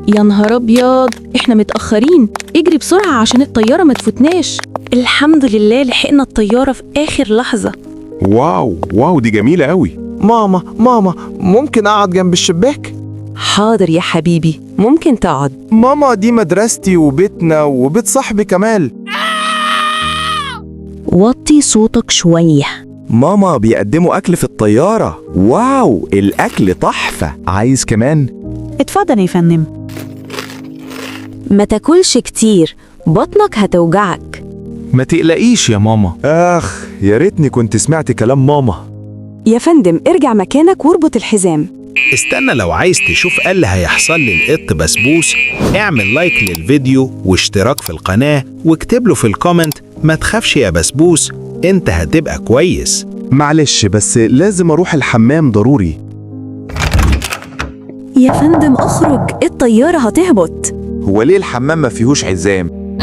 يا نهار أبيض، إحنا متأخرين، اجري بسرعة عشان الطيارة ما تفوتناش. الحمد لله لحقنا الطيارة في آخر لحظة. wow wow، دي جميلة قوي. ماما ماما، ممكن أقعد جنب الشباك؟ حاضر يا حبيبي، ممكن تقعد. ماما، دي مدرستي وبيتنا وبيت صاحبي كمال. وطي صوتك شوية. ماما، بيقدموا أكل في الطيارة. wow، الأكل تحفة. عايز كمان؟ اتفضل يا فندم. ما تاكلش كتير، بطنك هتوجعك. ما تقلقيش يا ماما. آخ، يا ريتني كنت سمعت كلام ماما. يا فندم، ارجع مكانك واربط الحزام. استنى، لو عايز تشوف ايه اللي هيحصل للقط بسبوس، اعمل like للفيديو واشتراك في القناة، واكتب له في ال comment: ما تخافش يا بسبوس، انت هتبقى كويس. معلش، بس لازم أروح الحمام ضروري. يا فندم، اخرج، الطيارة هتهبط. هو ليه الحمام ما فيهوش حزام؟